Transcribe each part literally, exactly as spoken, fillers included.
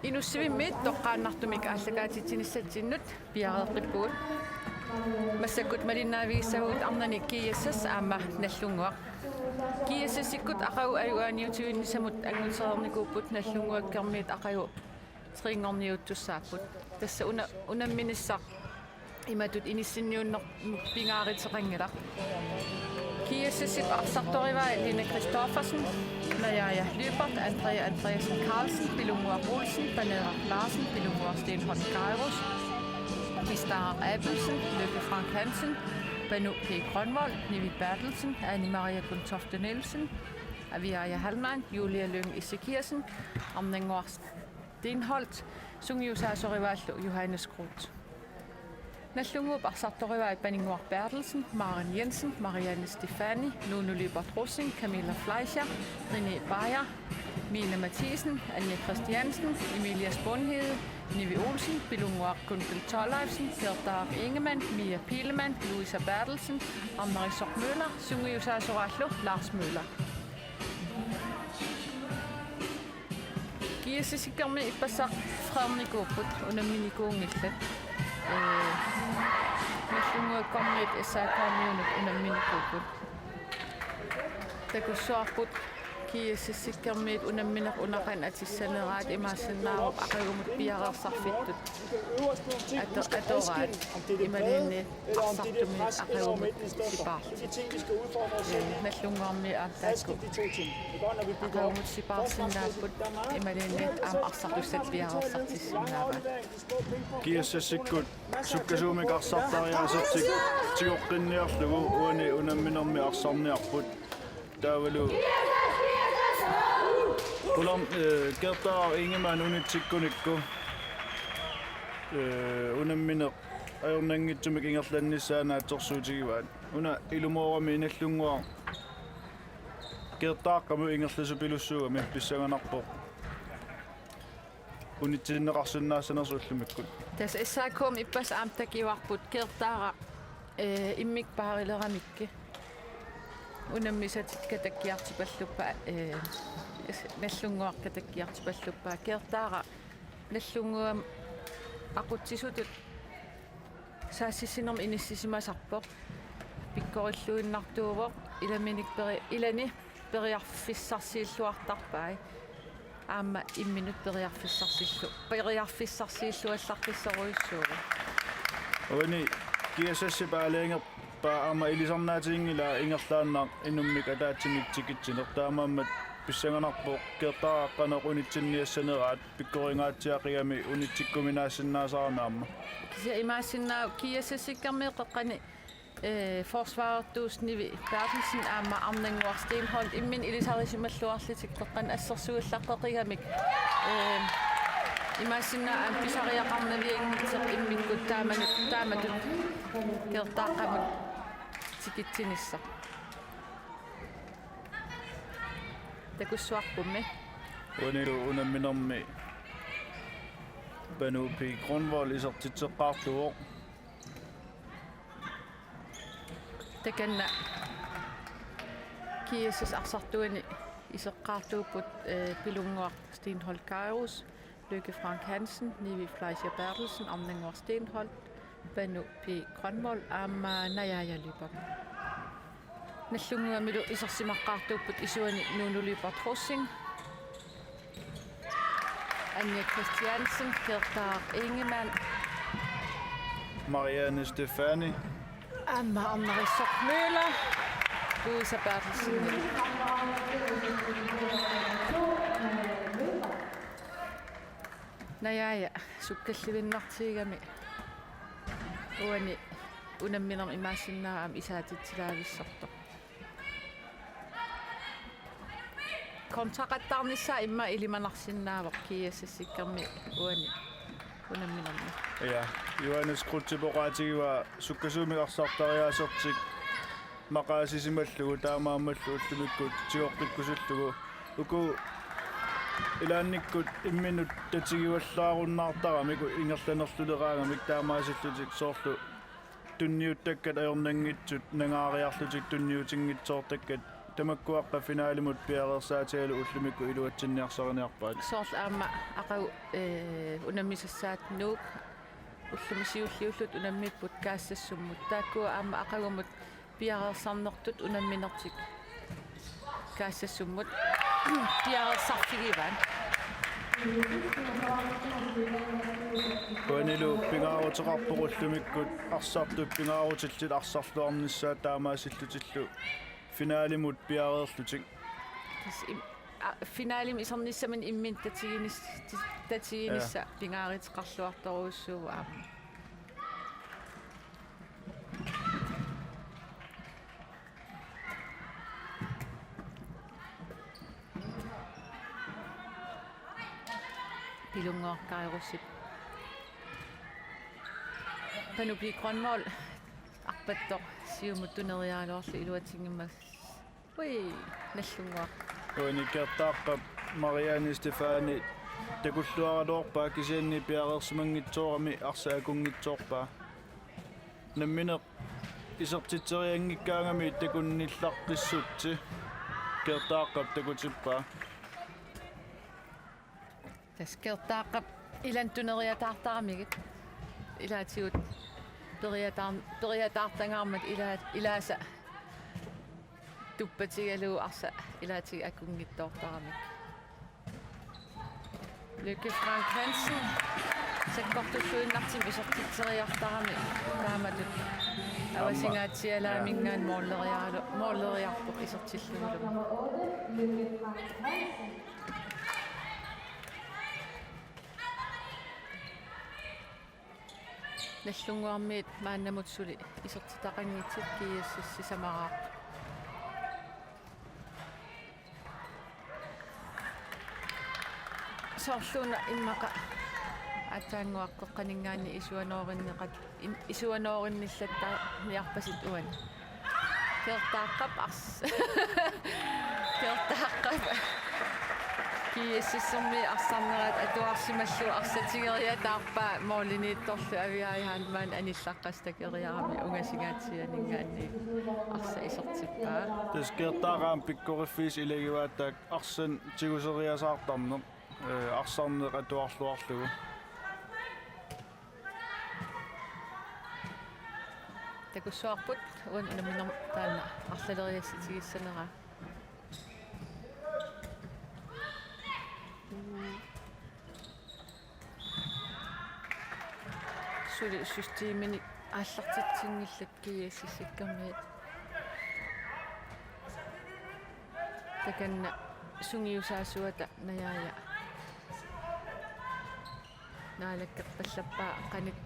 Inussivimmiit toqqaannartumik aallakaatitsinissatsinnut piareeqqippugut. Massakkut malinnaavigissavagut arnani G S S aamma Nagdlunguaq. G S S-ikkut aqagu ajugaaniutivinnissamut angutereernikuupput, Nagdlunguakkermiit aqagu trinngorniuttussaapput. Tassa una-, unamminissaq imatut inissinniunnermut pingaaruteqanngilaq. G S S-ip arsartorivai Line Christoffersen, Najaja Lyberth, Andrea Andreasen Carlsen, Pilunnguaq Olsen, Paneeraq Larsen, Pilunnguaq Steenholdt Kairos, Kistaaq Abelsen, Lykke Frank Hansen, Panu P. Grønvold, Nivi Berthelsen, Anne Maria Gundtofte Nielsen, Aviaja Hallmann, Julia Lyng Ezekiassen, Arnannguaq Steenholdt, sungiusaasorivaallu Johannes Groth. Nagdlunguup arsartorivai Paninnguaq Berthelsen, Maren Jensen, Marianne Stefani, Nunu Lyberth Rosing, Camilla Fleischer, René Beyer, Mine Mathiesen, Anja Christiansen, Emilia Spunhede, Nivi Olsen, Pilunnguaq Gunkel Thorleifsen, Gerda Ingemann, Mia Pilemann, Louisa Berthelsen, Arnarisoq Møller, sungiusaasoraallu Lars Møller. G S S-ikkermiit ippassaq freernikuupput, unamminikuunngillat. Ee, Nagdlunguakkormiit S A K-miunut unamminikuupput. Takussuarput G S S-ikkermiit unammineq una qanoq atissaneraat, imaassinnaavoq aqagumut piareersarfittut ato-, atoraat, imaluunniit arsartumiit aqagumut sipaarlugit. Ee, Nagdlunguarmiit aamma taakku aqagumut sipaarsinnaapput, imaluunniit aamma arsartussat piareersartissinnaavaat. G S S-ikkut sukkasuumik arsartariaasertik tigoqqinniarlugu uani unamminermi arsarniarput. Taavalu ulam-, ee, Gerda Ingemann unitsikkunikku, ee, unammineq ajornanngitsumik ingerlannissaa naatsorsuutigivaat. Una ilumoorami Nagdlunguaq Gerdaqqamut ingerlasupilussuugami, pissanganarpoq unitsinneqarsinnaassanersoq ullumikkut. Tassa S A K-mi ippassaq aamma takuarput Gerdaaraq, ee, immikkut paarileramikkit. Unammisatik katakkiartupalluppaat, ee, es-, Nagdlunguaq katakkiartupalluppaat. Gerdaaraq Nagdlunguami aqutsisutut saassussinermi inissisimasarpoq. Pikkorilluinnartuuvoq, ilaminik peri-, ilani periarfissarsiilluartarpai. Aamma imminut periarfissarsiillu-, periarfissarsiilluallaqqissorujussuuvoq. Uani G S S-ip aalajangerpaa aamma ilisarnaatiginngilaa ingerlaannaq inummik ataatsimik tikitsineq, taamaammat pissanganarpoq Gerdaaraq qanoq unitsinniassaneraat, pikkorigaatsiaqigami unitsikkuminaassinnaasarami aamma. Kisianni imaassinnaavoq G S S-ikkermiit qeqqani, ee, forsvarertuusoq Nivi Berthelsen aamma Arnannguaq Steenholdt imminnut ilisarisimalluarlutik qeqqanut assersuullaqqeqigamik. Ee, imaassinnaavoq aamma pisariaqarnavianngitsoq immikkut taamanut, taamatut Gerdaqqamut tikitsinissaq. Takussuarpummi. Uanilu unamminermi Panu P. Grønvold isertitseqqaartuuvoq. Takanna G S S arsartuani iseqqaartuupput, ee, Pilunnguaq Steenholdt Kairos, Lykke Frank Hansen, Nivi Fleischer Berthelsen, Arnannguaq Steenholdt, Panu P. Grønvold aamma Najaja Lyberth. Nagdlunguamilu isersimaqqaartuupput isuani Nunu Lyberth Rosing, Anja Christiansen, Gerda Ingemann, Marianne Stefani, aamma Arnarisoq Møller, Louisa Berthelsen. Najaja sukkallivinnartigigami uani unamminermi imaassinnaavoq aamma isaatitsilaavissortoq. Kontraqattaarnissaa immaqa ilimanarsinnaavoq G S S-ikkermiit uani unamminermi. Ja, Johannes Kreutzip oqaatigivaa sukkasuumik arsartariaasertik maqaasisimallugu taamaammallu ullumikkut tigoqqikkusullugu. Uku ilaannikkut imminut tatigivallaarunnaartaramik ingerlanerluleraangamik taamaasillutik soorlu tunniuttakkat ajornanngitsut nangaariarlutik tunniutinngitsoortakkat Tamakkuaqqat finalimut piareersaatigalugu ullumikkut iluatsinniarsariniarpaat. Soorlu aamma aqagu, ee, unammisassaat Nuuk ullumi siulliullutik unammipput Kaassassummut. Taakkua aamma aqagumut piareersarnertut unamminertik Kaassassummut piareersarfigivaat. Uanilu pingaaruteqarpoq ullumikkut arsartut pingaarutillit arsarluarnissaat taamaasillutillu finalimut piareerlutik. Tassa im-, a, finalimi isernissaminut imminut tatiginis-, ti-, tatiginissaq. Ja. Pingaaruteqarluartorujussuuvoq aamma. Pilunnguaq Kairussip Panu P. Grønvold arpattoq siumut tuneriaraluarlu iluatsinngimmat. Ui, Nallunnguaq. Uani Kertaaqqap Marianne Stefani takulluaraluarpaa kisianni piareersimanngitsoorami arsaq akunngitsoorpaa. Nammineq isertitserianngikkaangami takunnillaqqissutsi Kertaaqqap takutippaa. Tassa Kertaaqqap ilanut tuneriataartaramigit. Ilaatigut periataar-, periataartangaarmat ila-, ilaasa tuppatigalugu arsaq ilaatigut akunngitsoortaramik. Lykke Frank Hansen sakkortulluinnartumik isertitseriartarami taamatut. Aamma. Avasingaatsialaaminngaanniit mooleriaalu-, mooleriarpoq isertillugulu. Nallunnguarmiit maannamut suli isertitaqanngitsut G S S sisamaraarput. Soorluuna immaqa aatsaannguaq qeqqaninngaanniit isuanoorinneqat-, im-, isuanoorinnillattarniarpasippoq uani. Kertaaqqap ars-, Kertaaqqap G S S-ermiut arsarnerat atuarsimallugu arsaq tigoriataarpaa mooliniittorlu Aviaja Heilmann anillaqqasoq takoriarami ungasinngaanniit arsaq isertippaa. Tassa Kertaaqqap pikkoriffiisa ilagivaat taakku arsanik tiguseriasaartarneq, ee, arsarneq atuarluarlugu. Takussuarput uani unamminermi taanna arlaleriassatigissaneraa. Suli systeminik aallartitsinngillat G S S-ikkammiit. Takanna sungiusaasuata Najaaja naalakkerpallappaa qanoq,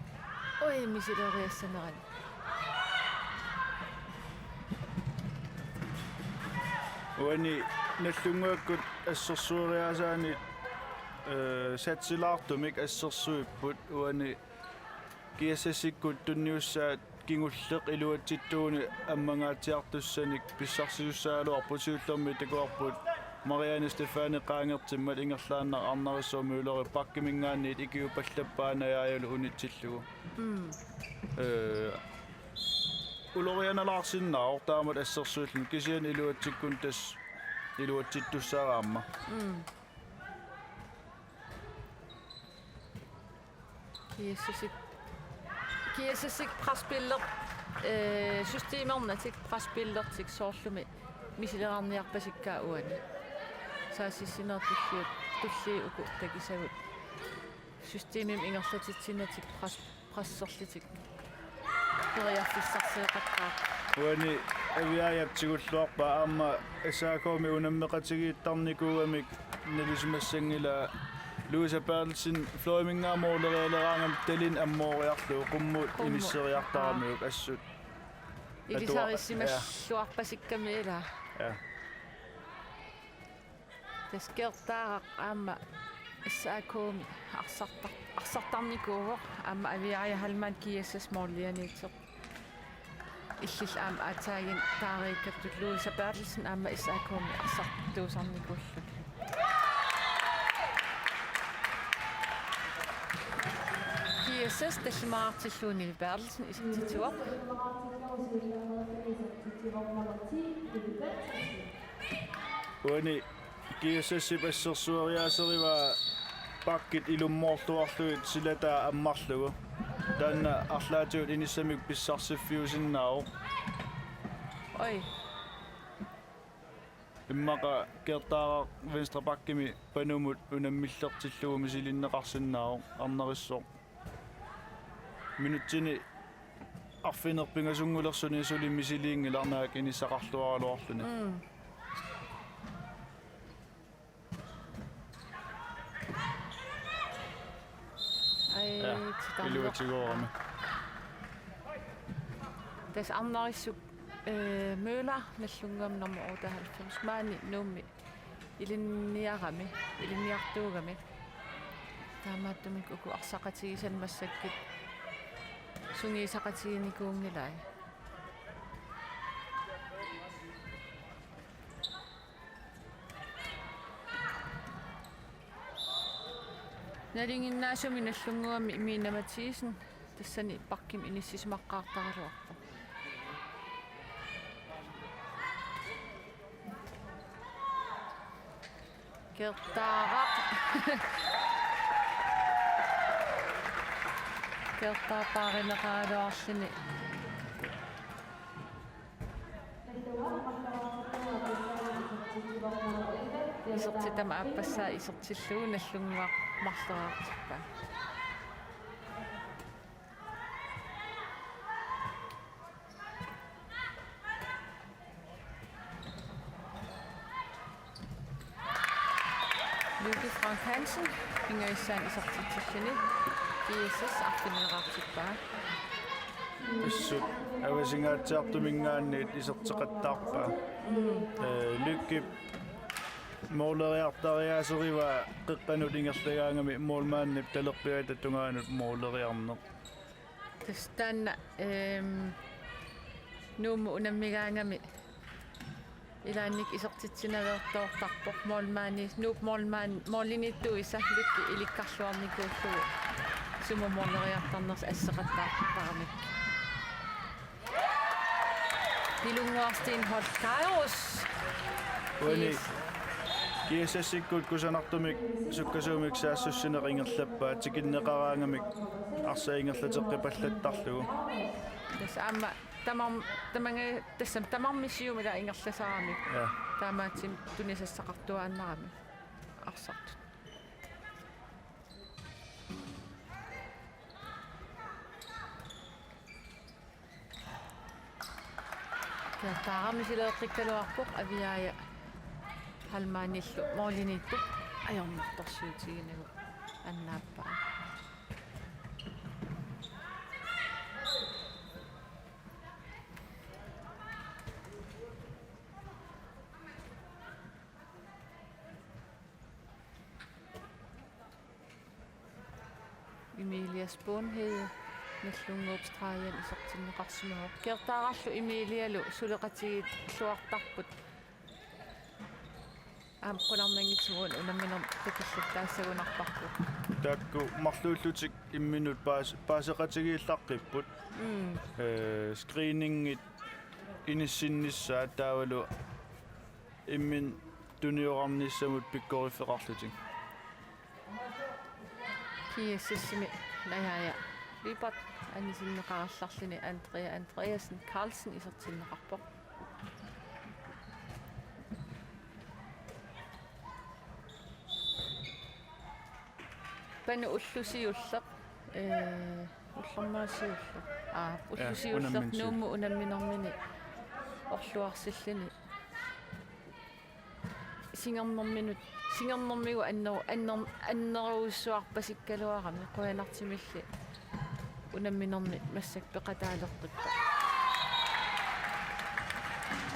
ui, misileriassanerani. Uani Nallunnguakkut assersueriaasaanit, ee, satsilaartumik assersuipput uani G S S-ikkut tunniussaat kingulleq iluatsittuuguni ammangaatsiartussanik pissarsisussagaluarput, siullermik takuarput Marianne Stefani qaangertimmat ingerlaannaq Arnarissaq Møller Bakkeminngaanniit ikiupallappaa Najaajalu unitsillugu. Mm. Ee, ulorianalaarsinnaavoq taamatut assersuilluni kisianni iluatsikkunik tassa iluatsittussaavoq aamma. Mm. G S S-ik, G S S-ik presspiller-, ee, systemernatik presspillertik soorlumi misileraarniarpasikkaat uani. Saassussinerit tulliit, tulliit uku takusagut. Systemimik ingerlatitsinertik pres-, presserlutik periarfissarsioqattaaq. Uani Aviaja tigulluarpaa aamma S A K-mi unammeqatigiittarnikuugamik nalisimassanngilaa Louisa Berthelsen fløjiminngaanniit moolerialeraangami tallimat ammooriarlugu qummut. Qummut. Inisseriartaramiuk. Aa. Assut. Ilisarissimalluarpasikkami ilaa. Ja. Tassa Kertaaraq aamma S A K-mi arsartar-, arsartarnikuuvoq aamma Aviaja Heilmann G S S moolianiittoq. Illillu aamma aatsaaginnaq taariikkattut Louisa Berthelsen aamma S A K-mi arsartuusarnikuulluni. G S S tallimaartillugu Nivi Berthelsen isertitsivoq. Uani G S S-ip assersueriaaserivaa backit ilummoorluarlugit silataa ammarlugu. Taanna arlaatigut inissamik pissarsiffiusinnaavoq. Oj. Immaqa Kertaaraq venstre backimi panumut unammillertillugu misilinneqarsinnaavoq, Arnarissoq. Minutsini arfineq-pingasunngulersuni suli misiliinngilaq naak inissaqarluaraluarluni. Mm. Ai, ja, titarneq. Iluatigoorami. Tassa Arnarissuk, øh, Møller, Nagdlunguami nummer otteoghalvfems. Maani Nuummi ilinniarami, ilinniartuugami. Taamaattumik uku arsaqatigisanik massakkut sungiusaqatiginikuunngilai. Nalinginnaasumik Nagdlunguami Mina Mathiesen tassani backimi inissisimaqqaartaraluarpoq. Kertaaraq. Kertaaraq paarineqaraluarluni. Isertitami aappassaa isertillugu Nagdlunguaq marloriartippaa. Lykke Frank Hansen, pingajussaanut isertitsilluni, G S S arfineqartippaa. Assut avasingaatsiartuminngaanniit iserteqattaarpaa. Mm. Øh, Lykkep måleriartariaaserivaa qeqqanut ingerlagaangami målmandip talerpiata tungaanut måleriarneq. Tassa taanna, øhm, Nuummut unammigaangami ilaannik isertitsinaveertoortarpoq målmandi, Nuup målmand, målimiittuisa Lykke ilikkarluarnikuullugu sumut måleriartarnersoq asseqattaartarami. Pilunnguarstien Holkaius. Uani G S S-ikkut kusanartumik sukkasuumik saassussineq ingerlappaa tikinneqaraangamik arsaq ingerlateqqipallattarlugu. Tassa aamma tamar-, tamange-, tassami tamarmik siumut ila ingerlasaramik. Ja. Taamaattumik tunisassaqartuaannarami arsartut. Kertaaraq misileeqqikkaluarpoq Aviaja Halmanillu målimiittup ajornartorsiutiginagu annaappaa. Emilia Spoonhede Nagdlunguup stregen isertinneqarsimavoq. Kertaararlu Emilialu suleqatigiilluartarput. Aamma qularnanngitsumik unamminermi takullattaassagunarparput. Taakku marluullutik imminnut paas-, paaseqatigiillaqqipput. Mm. Øh, screeningit inissinnissaat taavalu imminnut tuniorarnissamut pikkoriffeqarlutik. G S S-imi Najaja Lyberth anisinneqarallarluni Andrea Andreasen Carlsen isertinneqarpoq. Panu ulloq siulleq, øh, ullormut siulleq. Aa, ulloq, ja, siulleq unamminsi. Nuummut unamminermini orluarsilluni. Singernerminut, singernermigut anner-, anner-, annerujussuarpasikkaluarami qujanartumilli unamminermi massakkut peqataaleqqippaa.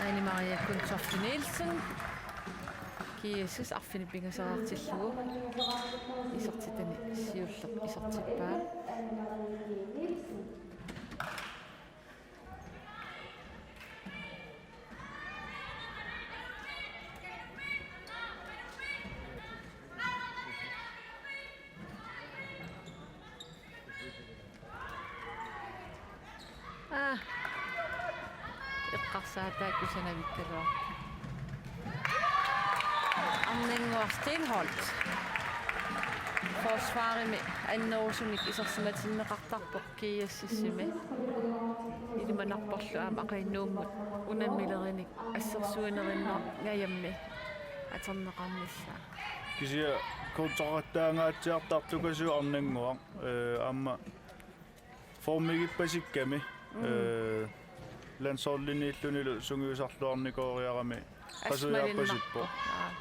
Ane Maria Kundtoft Nielsen, G S S arfineq-pingasoriartillugu isertitani siulleq isertippaa. Aa. Eqqarsaataa kusanavikkaluarpoq. Arnannguaq Steenholdt. Forsvarimi annerusumik isersimatinneqartarpoq G S S-imi. Ilimanarporlu aamma Aqagu Nuummut unammilerinik assersuinerinngajammik atorneqarnissaa. Kisianni kontrataangaatsiartartoq Tukasiup Arnannguaq, eh, aamma formigippasikkamik, mm, eh, landsholdiniillunilu sungiusarluarnikooriarami qasujaarpasippoq. Asmalinnarpoq. Aa.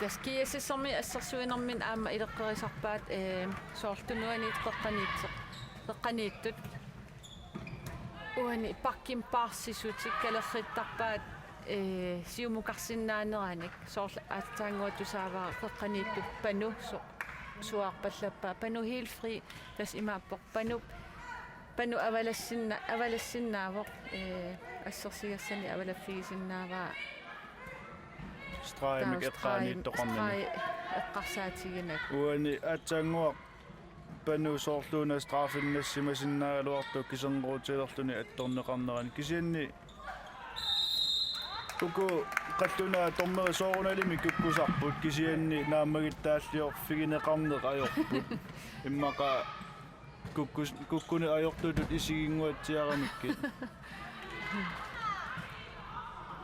Tassa G S S-ermi assersuinermini aamma ileqqorisarpaat, eh, soorlu tunuaniit qeqqaniittoq, qeqqaniittut. Uani bakkimi paarsisutik kalerrittarpaat, eh, siumukarsinnaaneranik, soorlu aatsaannguaq tusaavara qeqqaniittup Panu so-, suaarpallappaa. Panu helt fri, tassa imaappoq Panu, Panu avalassinna-, avalassinnaavoq, eh, assersugassanik avalaffigisinnaavaa. Stregimik taava stregi-, eqqaaniittoqarnini. Stregi eqqarsaatiginagit. Uani aatsaannguaq Panu soorlu una straffinnassimasinnaagaluartoq kisernerutilerluni attorneqarnerani. Kisianni uku qallunaat dommerit soorunalimi kukkusarput, kisianni naammagittaalliorfigineqarneq ajorput. Immaqa kukkus-, kukkuneq ajortutut isiginnguatsiaramikkit.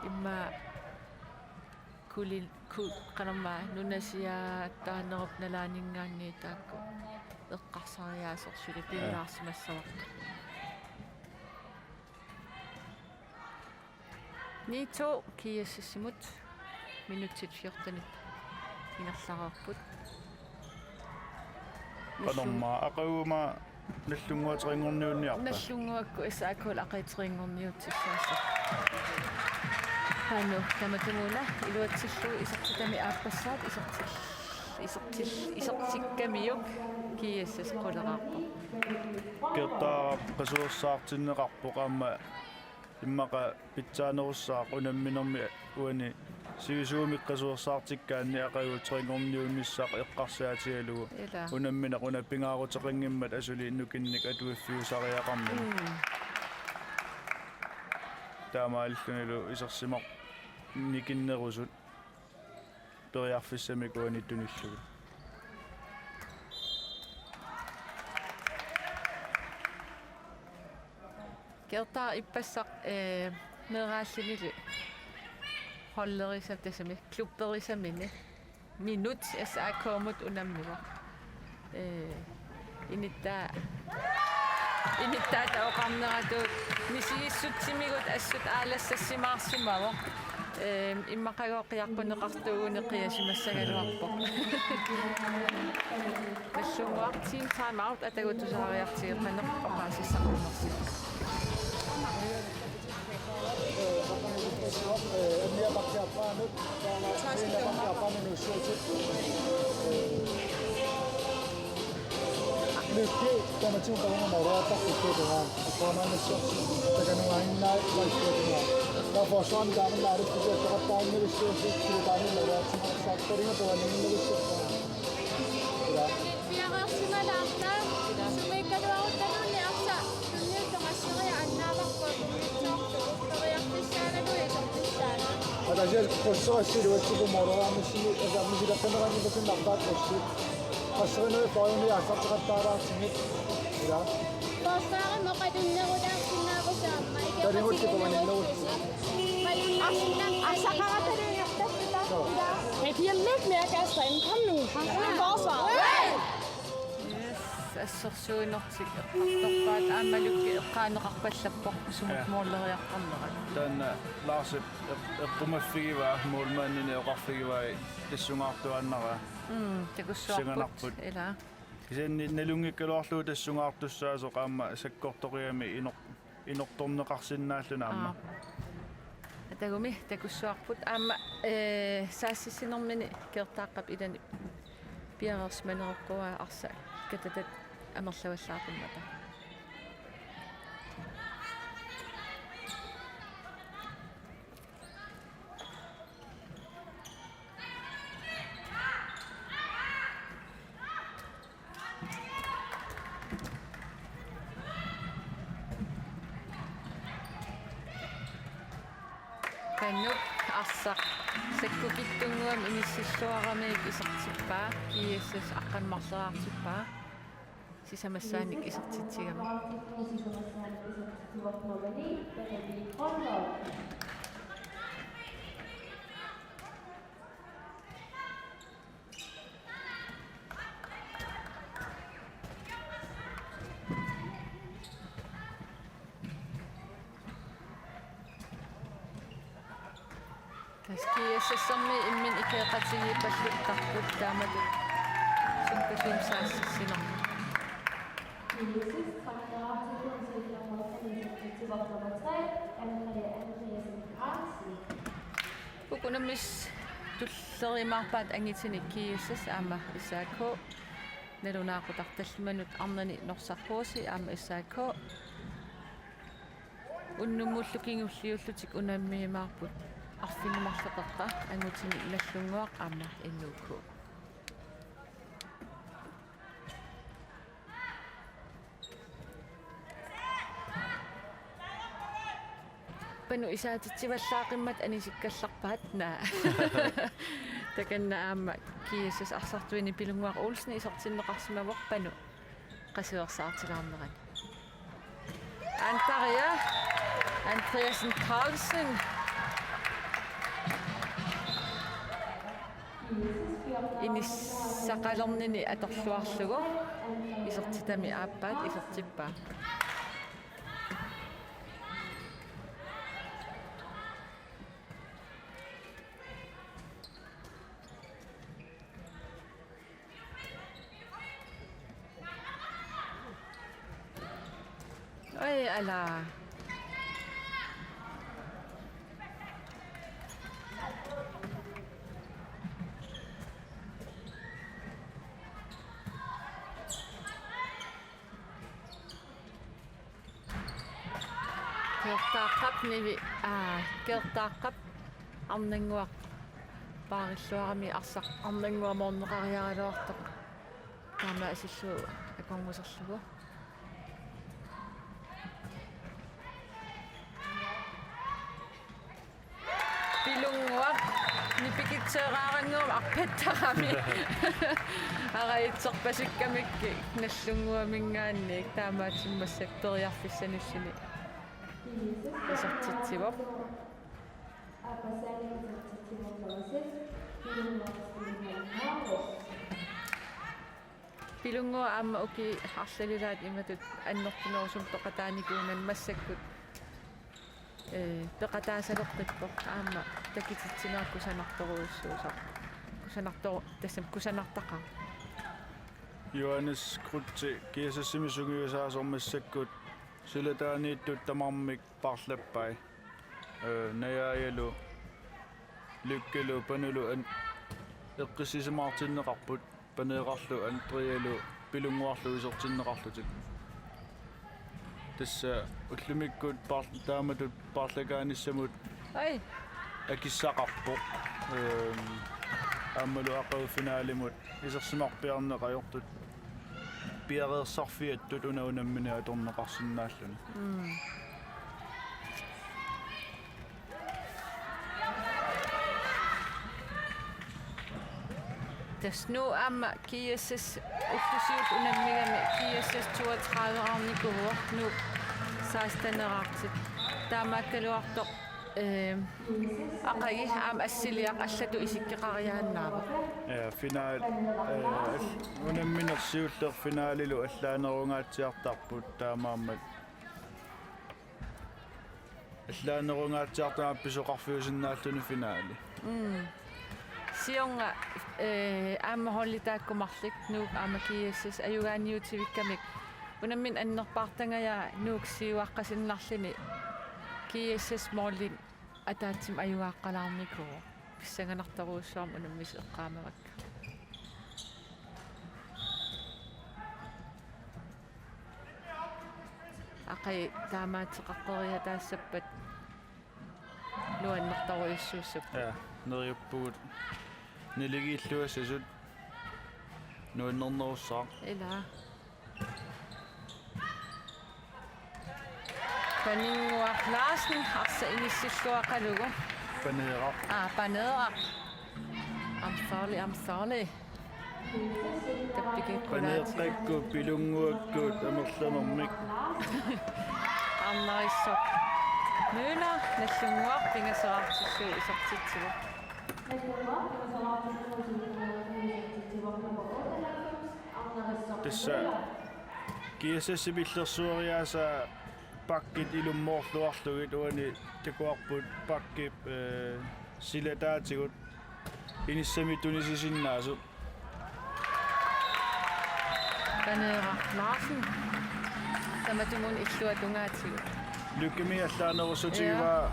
Immaqa kulin-, ku-, qanormaa nunasiaataanerup nalaaninngaanniit taakku eqqarsariaasersut pilaarsimassavarput. Ni to G S S-imut minutsit fjortenit ingerlareerput. Qanormaa, Aqagu aamma Nagdlunguaq treogtredive-nngorniarpa? Nagdlunguakkut S A K-lu Aqagu treogtredive-nngorniutsissaassaaq. Panu tamatumuuna iluatsillugu isertitami aappassaat isertil-, isertil-, isertikkamiuk G S S quleraarpoq. Kertaaraq qasuersaartinneqarpoq aamma immaqa pitsaanerussaaq unamminermi uani sivisuumik qasuersaartikkaanni Aqagu treogtredive-nngorniunnissaq eqqarsaatigalugu. Ila. Unammineq una pingaaruteqanngimmat asuli nukinnik atuiffiusariaqarnani. Mm. Taamaalillunilu isersimaq nikinnerusut periarfissamik uani tunillugit. Kertaaraq ippassaq, eh, meeraallunilu holderisap tassami klubberisamini minut S A K-mut unammivoq. Eh, inittaa-, inittaata oqarneratut misigissutsimigut assut aalassassimaarsimavoq. Eh, immaqaluunniit qiaqquneqartuuguni qiasimassagaluarpoq. Nagdlunguaq team time out, atagu tusaariartigit qanoq oqaasissaqarnersoq. Lykke, tamatuma tamanna moruaattarput tungaa. Aqquanaannassor takanuainnaat lykke tungaa. Taava forsvarimi tamanna aluffigisaat toqattaanngilissuu suli taanna moruaatsimaassaaq talinga tuanninngilissuuppaa. Ila. Piareersimalaarta, sumiikkaluarutta nuunniarsa, tunniut toqasseriat annaavarput, tunniutsoortut, periarfissaagaluit iserfissaanut. Atasias qussorassilu uatsiku moruaannassimi, asa misilaqqanerani pasinnaarpaat qussi. Qasserinerit fløjini assarteqattaalaartigit. Ila. Forsvarimi oqalunnerulaarsinnaavusi aamma. Taligutsi tuanninngilissuuppaa. Arsaqarataluinnartarput. Hey, piger, lidt mere gas derinde. Kom nu. Forsvar. Yes, assersuinertik eqqartorpaat aammalu eqqaaneqarpallappoq sumut. Ja. Mooleriaqqarnerat. Taanna Larsip eq-, eqqumaffigivaa, moolmannini oqarfigivai tassungaartuaannarpaa. Mm, takussuarput. Siganarput. Ila. Kisianni nalunngikkaluarlugu tassungaartussaasoq aamma sakkortoriami inor-, inortorneqarsinnaalluni aamma. Aap. Atagumi takussuarput aamma, eh, saassussinermini Kertaaqqap ilani piareersimaneroqquaa arsaq katatat amerlavallaartummata. Nuuk arsaq sakkukitsunnguamik inissilluaramigit isertippaa, G S S aqqaneq-marloriartippaa. Sisamassaanik isertitsigami. Tassa G S S-ermiut imminnut ikioqatigiippallutik tarput taamatut sumut saassissinarmat. Uku unammisut tulleriiaarpaat angitinik G S S aamma S A K. Nalunaaqutaq tallimanut arnani Norsaq H C aamma S A K. Unnummullu kingulliullutik unammiumaarput arfineq-marloqeqqa angutinik Nagdlunguaq aamma N O K. Panu isaatitsivallaaqimmat anisikkallarpaat, naa. Takanna aamma G S S arsartuini Pilunnguaq Olsen isertinneqarsimavoq Panu qasuersaartilaarnerani. Antaria Andreasen Carlsen. Inissaqalernini atorluarlugu isertitami aappaat isertippaa. Oj, ala. Georg Daaqqap nivi-, aa, Georg Daaqqap arnannguaq paarilluarami arsaq arnannguaq moorneqariaraluartoq. Taama asillugu akornuserlugu. Pilunnguaq nipikitseeraarannguamik arpattarami. Arajutserpasukkamikkit Nagdlunguaminngaanniit taamaattumik periarfissanilluni isertitsivoq. Pilunnguaq aamma ukiut arlalilaat imatut annertunerusumik peqataanikuugami massakkut, ee, peqataasaleqqippoq aamma takutitsineq kusanartorujussuusarpoq. Kusanartoru-, tassami kusanartaqaaq. Johannes Krutze, G S S-imi sungiusaasoq massakkut sulataaniittut tamarmik paarlappai. Ee, Najaajalu, Lykkelu, Panulu an-, eqqissisimaartinneqarput, Paneerarlu, Andrealu, Pilunnguarlu isertinneqarlutik. Tassa ullumikkut paar-, taamatut paarlakaanissamut Ai. Akissaqarpoq. Ehm, aammalu aqagu finalimut isersimarpiarneq ajortut piareersarfiattut una unammineq atorneqarsinnaalluni. Mm. Tassa Nuuk aamma G S S ullusiut unammigami G S S toogtredive-raarnikuuvoq, Nuuk seksten-eraartut. Taamaakkaluartoq, ehm, aqagu aamma assiliaq allatut isikkoqariaannaavoq. Ja, final, eh, al-, unammineq siulleq finalilu allaanerungaatsiartarput taamaammat. Allaanerungaatsiartarami pisoqarfiusinnaalluni finali. Mm. Siorna, eh, aamma holdi taakku marluk Nuuk aamma G S S ajugaaniutivikkamik. Unammineq annerpaartagajaa Nuuk siuaqqasinnarluni G S S-målini ataatsimik ajugaaqqalaarnikuuvoq. Pissanganartorujussuarmik unammisut eqqaamavakka. Aqagu taamaattoqaqqeriataassappat nuannertorujussuussappat. Ja, neriuppugut naligiilluassasut nuannernerussaaq. Ilaa. Paninnguaq Larsen arsaq inissilluaqalugu. Paneeraq. Aa, Paneeraq. I'm sorry, I'm sorry. Tappikikulaati. Paneeqqakkut pilunnguakkut amerlanermik. Arnarisoq Møller, Nagdlunguaq, pingasoraartillugu isertitsivoq. Tassa G S S-ip illersueriaasaa backit ilummoorluarlugit, uani takuarput backip, eh, silataatigut inissami tunisisinnaasut. Paneeraq Larsen. Tamatumuuna illuatungaatigut. Lykkemik allaanerussutigivaa, eh,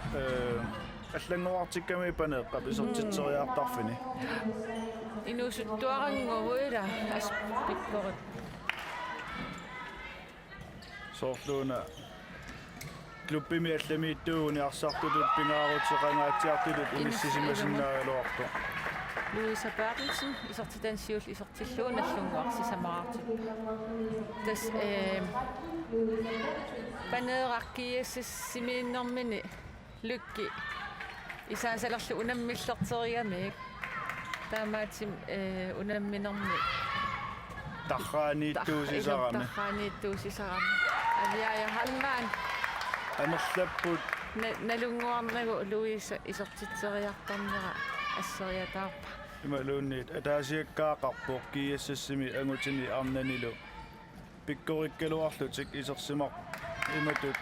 allanngorartikkami Paneeqqap isertitseriartarfini. Inuusuttuarannguuvoq ila, as pikkorik. Soorluuna klubbimi allamiittuuguni arsartutut pingaaruteqangaatsiartutut inissisimasinnaagaluarpoq. Louise Berthelsen, isertitani siulleq isertillugu Nagdlunguaq sisamaraartippoq. Tassa, eh, Paneeraq G S S-imiinnermini Lykke isaasalerlu unammillerterigamik. Taamaattumik, eh, unamminermi. Tarraaniittuusisarami. Ilaa, tarraaniittuusisarami. Aviaja Hallmann. Amerlapput. Na-, nalunnguarnagu Louise isertitseriartarnera asseriataarpaa. Imaluunniit ataasiakkaaqarpoq G S S-imi angutini arnanilu. Pikkorikkaluarlutik isersimaq imatut.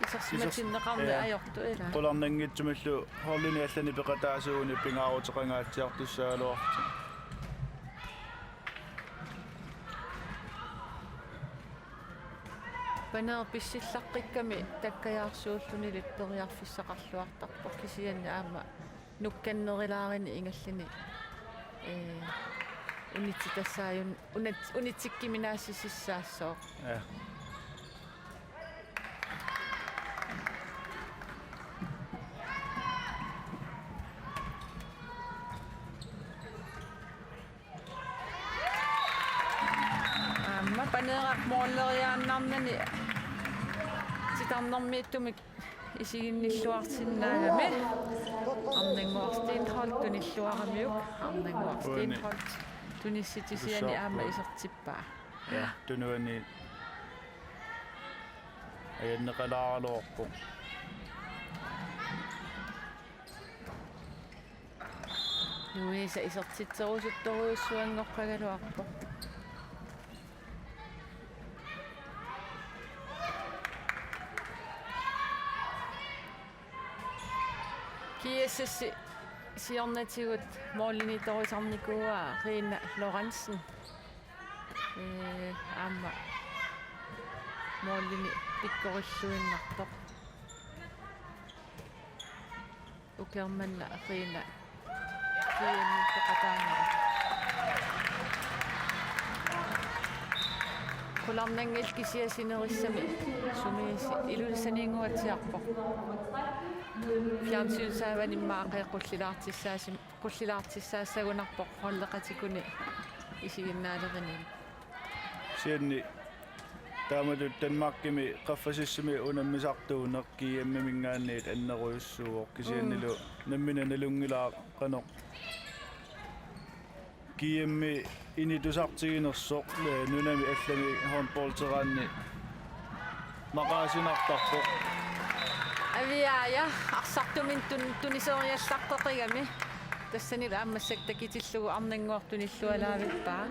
Isersimatinneqarneq, ja, ajortut, ilaa. Qularnanngitsumillu holdini allani peqataasuuguni pingaaruteqangaatsiartussaagaluarlutik. Paneeraq pissillaqqikkami takkajaarsuullunilu periarfissaqarluartarpoq, kisianni aamma nukkannerilaarini ingalluni, eh, unitsitassaajun-, unat-, unitsikkiminaassisissaassooq. Ja. Aamma Paneeraq mooleriaannarnani titarnermiittumik isiginnilluarsinnaagami. Arnannguaq Steenholdt tunilluaramiuk. Arnannguaq, uani, Steenholdt tunissutisiani aamma isertippaa. Ja, tunuani ajanneqalaaraluarpoq. Louise isertitserusuttorujussuanngoqqagaluarpoq. G S S siornatigut moolini torisarnikuuaa Rina Lorentzen. Ee, aamma moolini pikkorilluinnartoq. Ukiormanna Rina G M-ip peqataanera. Qularnanngilaq kisiat sinerissami sumiis-, Ilulissaniinnguatsiarpoq. Fjernsynsaavanimmi aaqqiiqqullilaartissaasim-, qullilaartissaassagunarpoq holdeqatikuni isiginnaalerinit. Kisianni taamatut Danmarkimi qaffasissumi unammisartuuneq G M-iminngaanniit annerujussuuvoq, kisiannilu, mm, nammineq nalunngilara qanoq G M-i ini tusartiginersoq, eh, nunami allami håndbolderaanni maqaasinartarpoq. Aviaja arsartumik tun-, tuniseriallarteqigami. Tassanilu aamma massakkut takutillugu Arnannguaq tunillualaavippaa.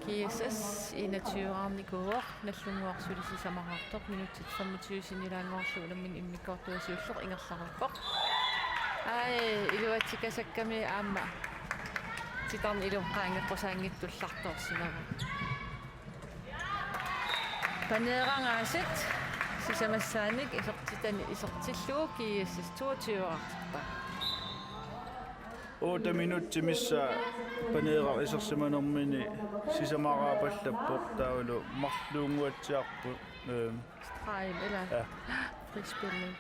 G S S enogtyve-raarnikuuvoq, Nagdlunguaq suli sisamaraartoq, minutsit femogtyve sinnilaannguarlugu unammineq immikkoortuata siulleq ingerlareerpoq. Ai, iluatsikasakkami aamma titarneq ilumut qaangeqqusaanngitsullartoorsimavoq. Paneeraq aasiit sisamassaanik isertitani isertillugu G S S toogtyve-raartippaa. Otte minutsit missaat Paneeraq isersimanermini sisamaraapallappoq, taavalu marluunnguatsiarput, ehm, streg, ilaa? Ja. Frispilling.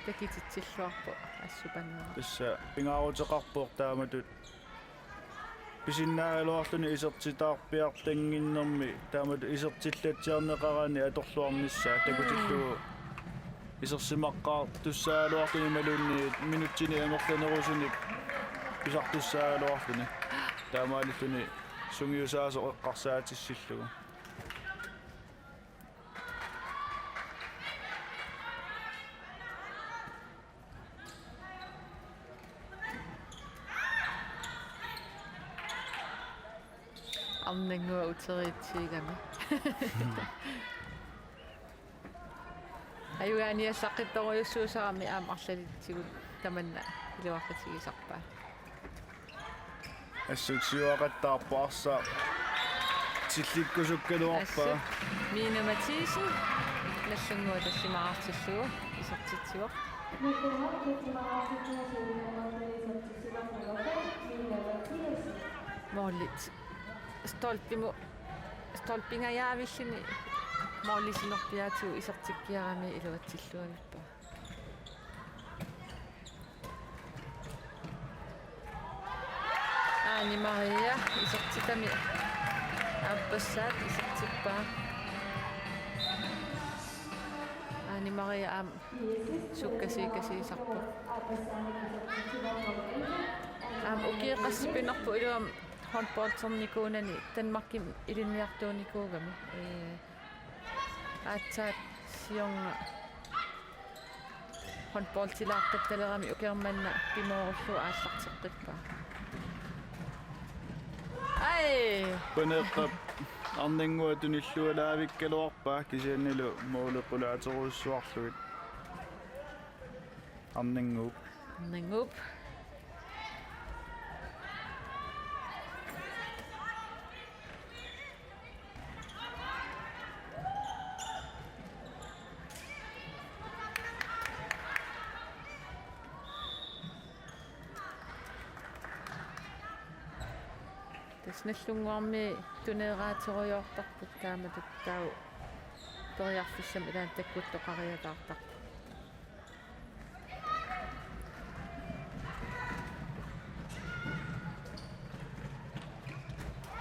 Takutitsilluarpoq assut Paneeraq. Tassa pingaaruteqarpoq taamatut pisinnaagaluarluni isertitaarpiartannginnermi taamatut isertillatsiarneqaraanni atorluarnissaa takutillugu. Mm. Isersimaqqaartussaagaluartuni imaluunniit minutsini amerlanerusunik pisartussaagaluarluni. Taamaalilluni sungiusaasoq eqqarsaatissillugu. Arnannguaq uteriitsiigami. Ajugaaniassaqqittorujussuusarami aamma arlalitsigut tamanna iluaqutigisarpaat. Assut siuaqattaarpoq arsaq tillikkusukkaluarpaa. Assut Miina Mathiesen Nagdlunguaq tallimaartillugu isertitsivoq. Målit stolpimut, stolpingajaavilluni målisinerpiaatigut isertikkiarami iluatsilluarpaa. Aani Maria isertitami aappassaat isertippaa. Aani Maria aamma sukkasuukasiisarpoq. Aamma ukiut qassipinerput iluamik håndboldernikuunani Danmarkimi ilinniartuunikuugami. Ee, aatsaat siorna håndboldilaartattalerami ukiormanna pimoorullugu aallarteqqippaa. Ai! Paneeqqap Arnannguaq tunillualaavikkaluarpaa kisiannili måli qulaaterujussuarlugit. Arnannguup. Arnannguup. Tassa Nagdlunguarmi tuneeraaterujoortarput taamatut taava periarfissamik ilaanni takkuttoqariataartarput.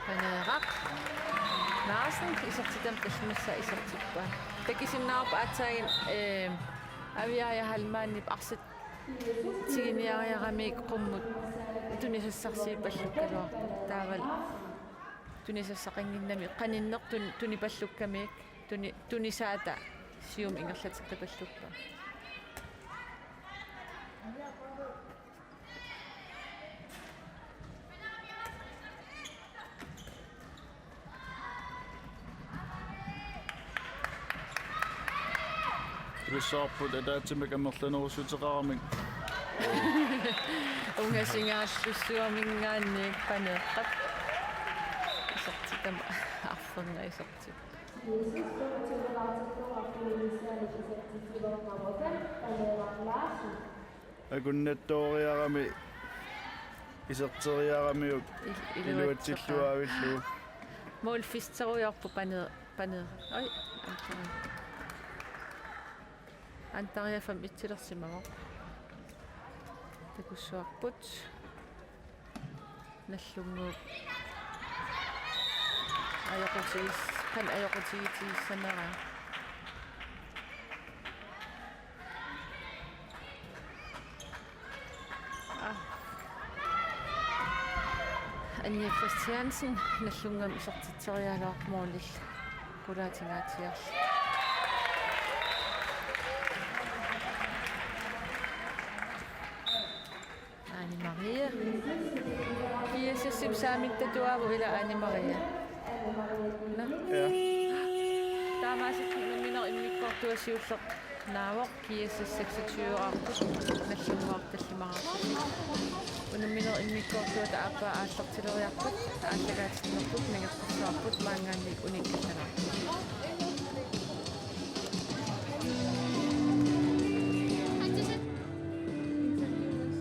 Paneeraq Larsen isertitami tallimassaa isertippaa. Takusinnaavarput aatsaannguaq, ee, Aviaja Heilmannip arsaq tiguniariaramiuk qummut tunisassarsiuppallukkaluarpoq. Taavalu tunisassaqannginnami qaninneq tun-, tunipallukkamiuk. Tuni-, tunisaata siumut ingerlateqqippalluppoq. Tulissavarput ataatsimik amerlanerussuteqaramik. Ungasingaallussuarminngaanniit Paneeqqap isertitami arfernaq isertippoq. Akunnattooriarami iserteriaramiuk il-, iluatsilluaavillugu. Målfesterujoorpoq Pane-, Pane-, oj, Antaria fem et-ilersimavoq. Takussuarput. Nagdlunguup ajoqutigis-, qanoq ajoqutigitigissaneraa. Aa. Anja Christiansen, Nagdlunguami isertitseriaraluarpoq målillu qulaatingaatsiarlugu. Aani Maria. G S S-ip saamittatuaavoq ila Aani Maria. Nå. Ja. Taamaasilluni unamminerup immikkoortua siulleq naavoq G S S seksogtyve-rput Nagdlunguaq tallimaarput. Unamminerup immikkoortuata aappaa aallartileriarput, aallakaatitsinerput, nangertarsuarput, maanngaanniit unikkallalaarput.